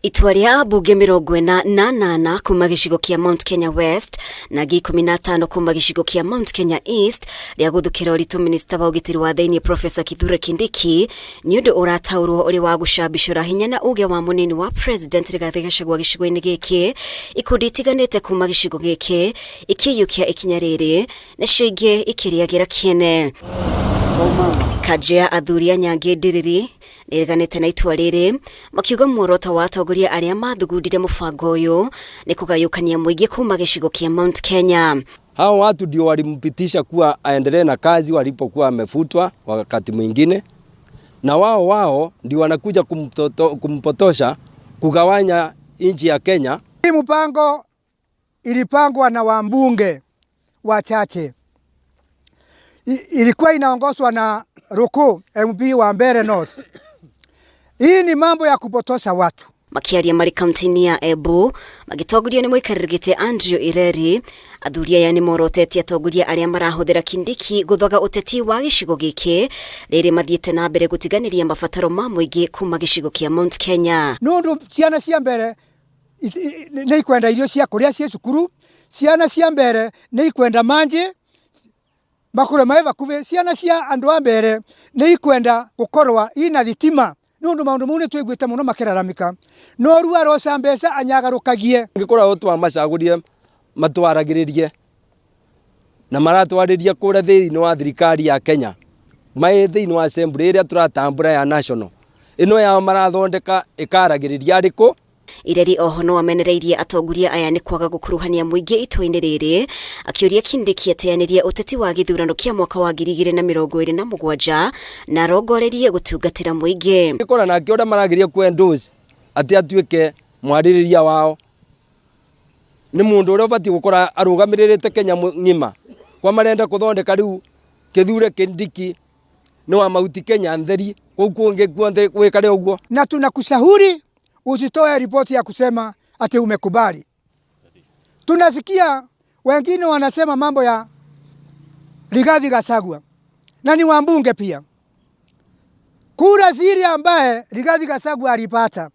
Itua rĩa ambunge 48 kuma gĩcigo kĩa Mount Kenya West na angĩ 15 kuma gĩcigo kĩa Mount Kenya East rĩa gũthukĩra ũritũ minista wa ũgitĩri wa thĩinĩ Professor Kithure Kindiki nĩ ũndũ ũrataũrwo ũrĩ wa gũcambicũra hinya na uge wa mũnini wa President Rigathĩ Gachagua gĩcigo-inĩ gĩkĩ. Ikundi itiganĩte kuma gĩcigo gĩkĩ ikĩiyũkia ikinya rĩrĩ nacio ingĩ ikĩrĩagĩra kĩene. Kanjũ ya athuri a Nyangi Ndiriri nĩreganĩte na itua rĩrĩ, makiuga muoroto wa atongoria arĩa mathugundire mũbango ũyũ nĩ kũgayũkania mũingĩ kuma gĩcigo kĩa Mount Kenya. Hao watu ndio walimpitisha kuwa aendelee na kazi walipokuwa amefutwa wakati mwingine, na wao wao ndio wanakuja kumpotosha kugawanya nchi ya Kenya. Hii mpango ilipangwa na wambunge wachache, ilikuwa inaongozwa na Ruku MP wa Mbeere North. Hii ni mambo ya kupotosha watu. Makiaria marĩ kaunti-inĩ ya Embu magĩtongorio nĩ mũikarĩri gĩtĩ Andrew Ireri, athuri aya nĩ morotetie atongoria arĩa marahũthĩra Kindiki gũthoga ũteti wa gĩcigo gĩkĩ rĩrĩ mathiĩte na mbere gũtiganĩria mabataro ma mũingĩ kuma gĩcigo kĩa Mount Kenya. Nundu ciana cia mbere nĩ ikwenda irio cia kũrĩa ciĩ cukuru, ciana cia mbere nĩ ikwenda manji makũrĩ mai bakubĩ, ciana cia andũ a mbere nĩ ikwenda gũkorwa ina thitima nundu maundu mau nĩ twĩguĩte mũno makĩraramika no rĩu aroca mbeca anyagarũkagie. Ngĩkorwo twamacagũrire matwaragĩrĩrie na maratwarĩria kũrĩa thĩinĩ wa thirikari ya Kenya mai thĩinĩ wa assembly ĩrĩa tũratambũra ya national ĩno yao marathondeka ĩkaragĩrĩria arĩkũ. Ireri oho no amenereirie atongoria aya nĩ kwaga gũkuruhania mũingĩ itua-inĩ rĩrĩ, akĩũria Kindiki ateanĩrie ũteti wa gĩthurano kĩa mwaka wa 2027 na arongorerie gũtungatĩra mũingĩ. Ngĩkora nake ũrĩa marageria ku endorse atĩ atuĩke mwarĩrĩria wao nĩ mũndũ ũrĩa ũbatiĩ gũkorwo arũgamĩrĩrĩte Kenya ng'ima kwa marenda kũthondeka rĩu Kithure Kindiki nĩ wa Mount Kenya ntheri kũu kũngĩ kuothe gwĩkare ũguo. Na tunakushauri usitoe ripoti ya kusema ati umekubali. Tunasikia wengine wanasema mambo ya Rigathi Gachagua na ni wambunge pia. Kura zile ambaye Rigathi Gachagua alipata,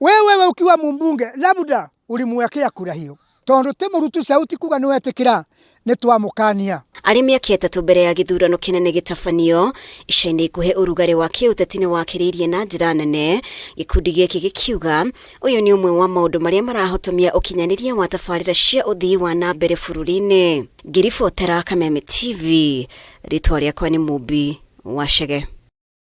wewe ukiwa mbunge labda ulimwekea kura hiyo, tondu ti murutu sauti kuga ni wetikira ni twamukania. Arĩ mĩaka 3 mbere ya gĩthurano kĩnene gĩtabanio ica-inĩ ikuhĩ ũrugarĩ wa kĩũteti nĩ wakĩrĩirie na njĩra nene, gĩkundi gĩkĩ gĩkiuga ũyũ nĩ ũmwe wa maũndũ marĩa marahotomia ũkinyanĩria wa tabarĩra cia ũthii wa na mbere bũrũri-inĩ. Ngĩribotera Kameme TV, rĩtwa rĩakwa nĩ Mumbi wa Chege.